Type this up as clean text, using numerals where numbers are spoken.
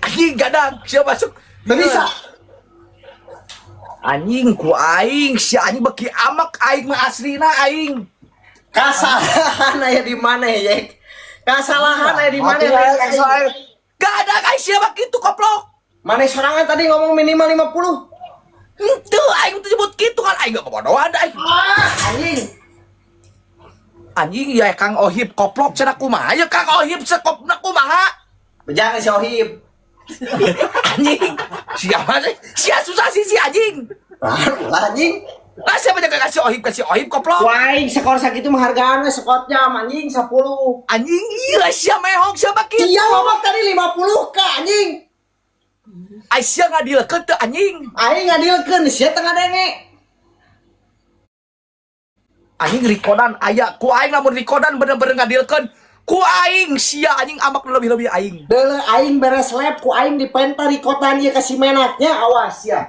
Anjing, gadang, sia masuk. Teu bisa. Anjing, ku aing si anjing beki amak aing mah aslina aing. Kasalahan aya di mana ya? Kasalahan aya di mana? Soal gadang aing sia mah kitu, koplok. Mana sorangan tadi ngomong minimal 50. Henteu, aing teu nyebut kitu kan aing gak kebodohan aing. Ah, anjing. Anjing ya, Kang Ohib koplok cenah, kumaha ya Kang Ohib sekopna kumaha? Jangan si Ohib. Anjing. Siapa sih? Sia susah sih si anjing. Ah, ulah, anjing. Lah, siapa yang kasih Ohib, koplok? Wah, aing skor sakitu mah hargana skotnya anjing 10. Anjing, iya sia mehong siapa kitu? Iya, ngomong tadi 50 ke anjing. Ai sia ngadilkeun teu, anjing? Aing ngadilkeun, sia tengah denge. Anjing, rikodan aya ku aing, lamun rikodan bener-bener ngadilkeun ku aing sia anjing amak lebih-lebih aing. Deuleu, aing beres live ku aing dipenta rikodan ieu ka si menaknya, awas ya.